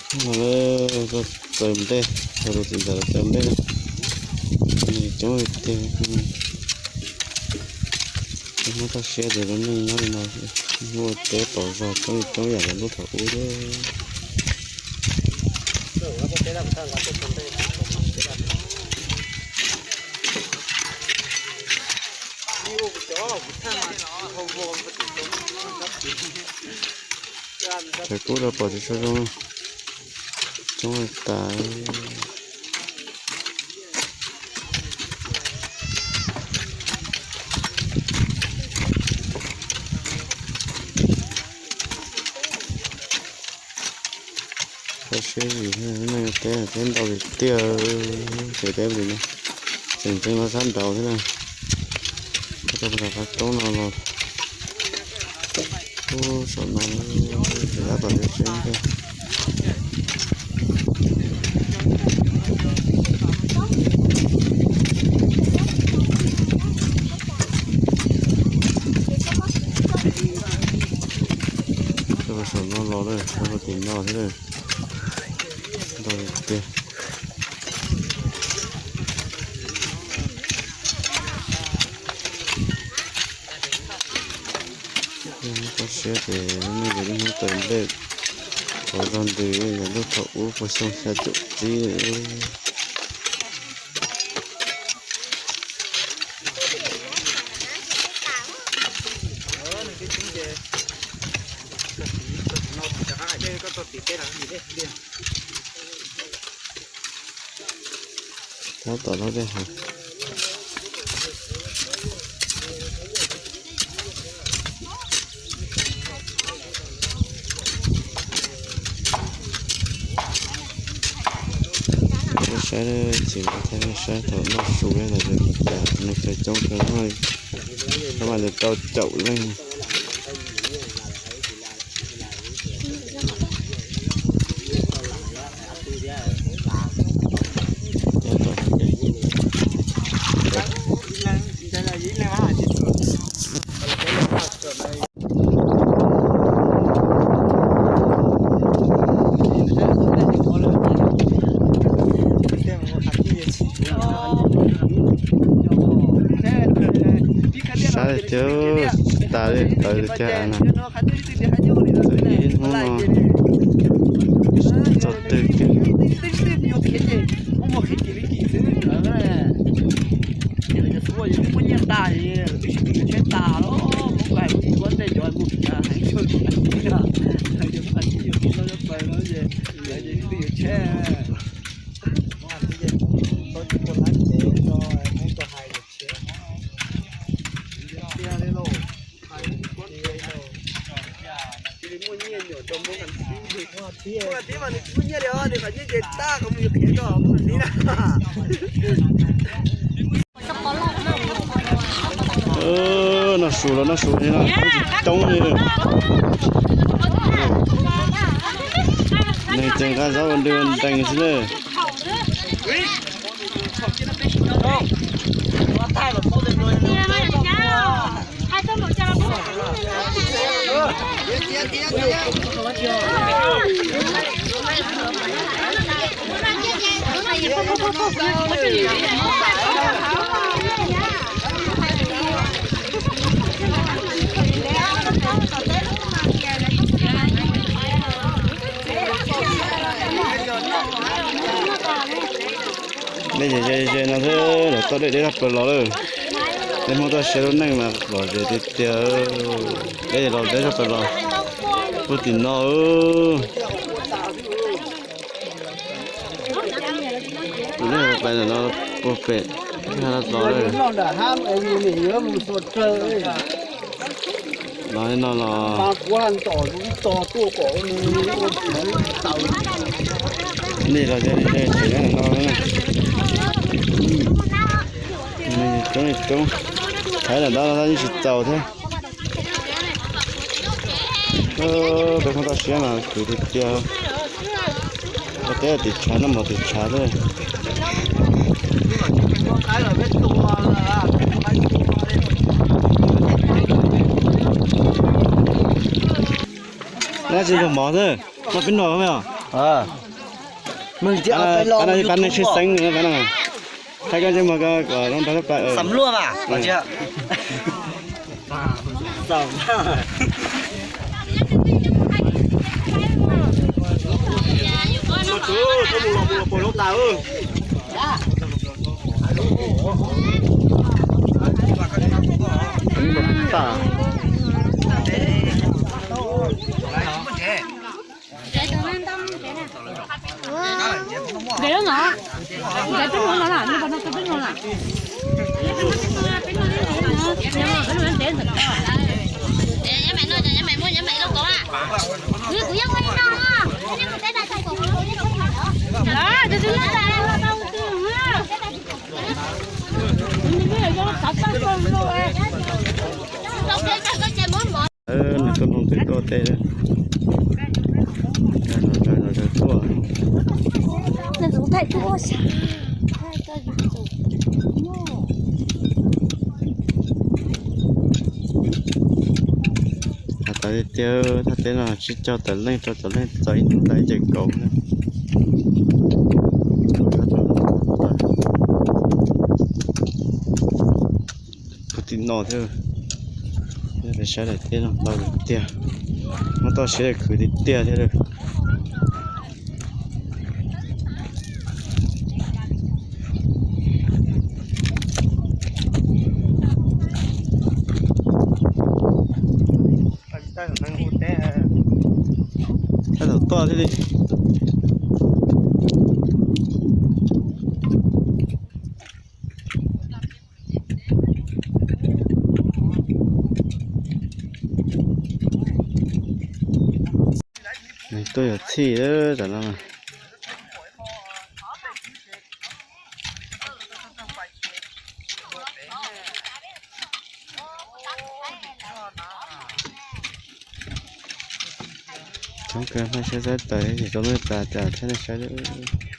No lawm, txaws nplej, txaws tus txiv ntxawm txaws nplej na. Coob tiag. Muab txoj siab tias lub neej nyob li no, muaj teb pom zog coob li coob yam li lub thaum ub thiab. Thaum kub rau pom tsis tshua zoo, coob tas. Koj siab vim neeg teb teb ntau tiag tiag, tsev teb li no, tseem ntsees no sab nraud thiab na. Koj rau qab roob no los, ub, saum no, tsev dab tom tsev tsev ntag. Rau saum no los lawm, rau tim no thiab lawm. Ntau tiag. Koj siab ces nej ces lub hnub tawm nplej qhov zog ntws yam lub thaum ub puag xyoo xya caum tsib. Tab tom lub dej hav. Saib tsis thaij saib thaum noj su ntawd ces cas neeg kawg coob kawg, tab mas li rau caum leej. Sab tiag, tas li tawv li tiag na. Ib hnub no txog twg kiag. Noj su los noj su li no, tsis toob li. Neeg ces nqa zaub ua nrees xwb na. Dej ze ze no xwb los tau dej deb tshaj plaws los lawm. Tej Hmoob toj siab lub neej mas lom zem tiag tiag. Dej los deb tshaj plaws los puag tim no. Tus dej pais ntawm no puag pem hab los lawm. Los no los nej los ze ze tsev no na. Coob li coob, thaiv lam dab yeej tsis txaus thiab. Peb Hmoob toj siab mas khwv tiag tiag. Ua teb tim tshav noj mov tim tshav xwb. Noj tsis npaum mov xwb, noj peb noj os. Pab neeg tshwj xeeb no, pab no. Thaij koj ntsej muag koj kom zoo nrog lub pab. Xam luaj mas. Nws tuaj nug twg tuaj teb. Tuaj. Has tas tiag tiag thaj teb no tsib caug tawm leej rau caum leej txog ib hnub tas ib ce kauv na. Puag tim no thiab, saib daim teb no ntau tiag tiag, muab toj siab khwv tiag tiag thiab. Tab tom tuaj thiab li. Nws tuaj yuav txhij tam no. Coob kawg, pab saib xab tais, tsis tau lub tas cas tshab nej saib lawm.